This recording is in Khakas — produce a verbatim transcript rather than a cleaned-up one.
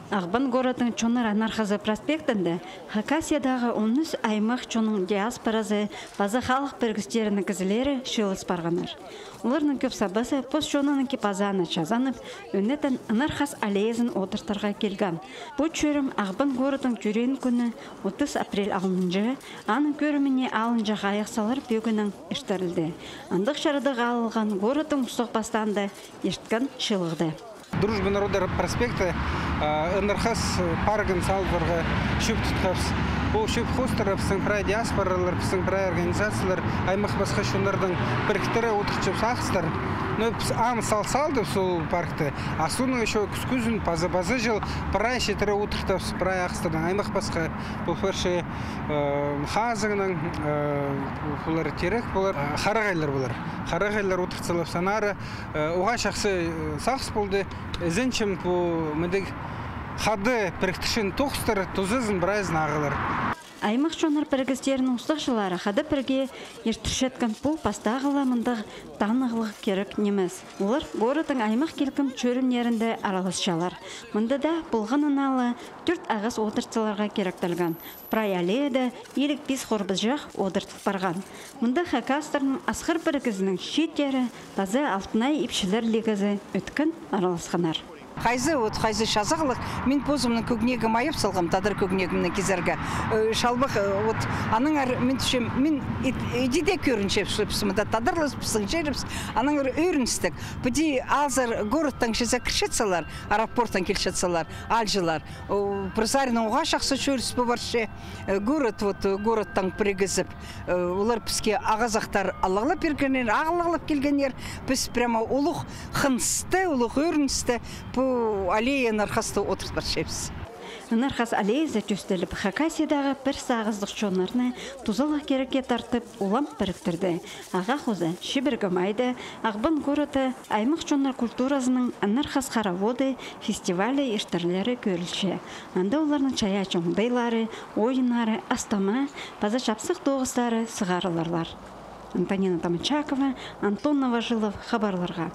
Ағбан городтың Чоннар Анархазы проспектінде Хакасиядағы он ӱс аймах чонның диаспоразы паза халых пірігістерінің кізілері чыылыс парғаннар. Оларның кӧп сабазы пос чонының кип-азааны чазанып, ӧнетін Анархас аллеязын одыртарға килген. Пу чӧрім Ағбан городтың тӧреен кӱні, отыс апрель алнынҷы, аның кӧріміне алынҷа хайығ салар пӧгінең иртірілді. Андағ чарадығ алылған городтың устағ пастаанда ирткен чыылығда. Дружбы народов проспекті, а, Анархас паргын саларға чӧп тутхабыс. Пу чӧп хоостыра пістің прай диаспоралар, пістің прай организациялар, аймах пасха чоннарның піріктіре одыртчабыс ағастар. Ну, піс ам сал салдыбыс ол паркты. А соонаң ещё кӱскӱзін паза, паза чыл прай читіре одыртабыс, прай ағастарнаң, аймах пасха, пу пірсі, э, хазыңнаң, э, пулар терек, пулар, э, харағайлар пулар. Харағайлар одыртсалар, санары, э, уғаа чахсы, э, сағыс полды. Ізенчем, пу мындағ хада піріктірчең тоғыстар тузазын прайзын ағылар. Аймах чоннар пірігістерінің устағҷылары хада пірге иртірчеткен пу пастағы ла мындағ танығлығ кирек нимес. Олар городтың аймах килкім чӧрімнерінде араласчалар. Мында даа полғанына ла тӧрт ағас одыртсаларға киректелген. Прай аллеяда иліг пис хорбызҷах одыртыл парған. Мында хакастарның асхар пірігізінің чииттері паза Алтынай ипчілер лигазы ӧткін араласханнар. Хайзы, вот, хайзы чазағлығ, мин позымның кӧгенегім айап салғам, тадар кӧгенегімнең кизерге. Э, чалбах, э, вот, аннаңар мин тӱсчем, мин ит-, иди дее кӧрінчем, что піс мында тадарларбыс, пістің чирібіс, аннаңар ӧріністіг. Піди алзар городтаң чізе кірчетсалар, аэропорттаң килчетсалар, аалҷылар. О, пір саринаң уғаа чахсы чӧріс пу парча. Э, город, вот, э, городтаң пірігізіп, э, олар піске ағазахтар алығлап пиргеннер, ағылығлап килгеннер. Піс прямо улуғ хынысты, улуғ ӧріністі пу аллея Анархаста одыртып парчабыс. Анархас аллеязы тӧстеліп, Хакасиядағы пір сағызлығ чоннарны тузалығ кирекке тартып, улам піріктірді. Ағаа хоза, чибіргі майда Ағбан городта аймах чоннар культуразының «Анархас хороводы» фестивалі иртірілері кӧрілче. Анда оларның чайаачы оңдайлары, ойыннары, ас-тамағы паза чапсых тоғыстары сығарыларлар. Антонина Томочакова, Антон Новожилов, хабарларға.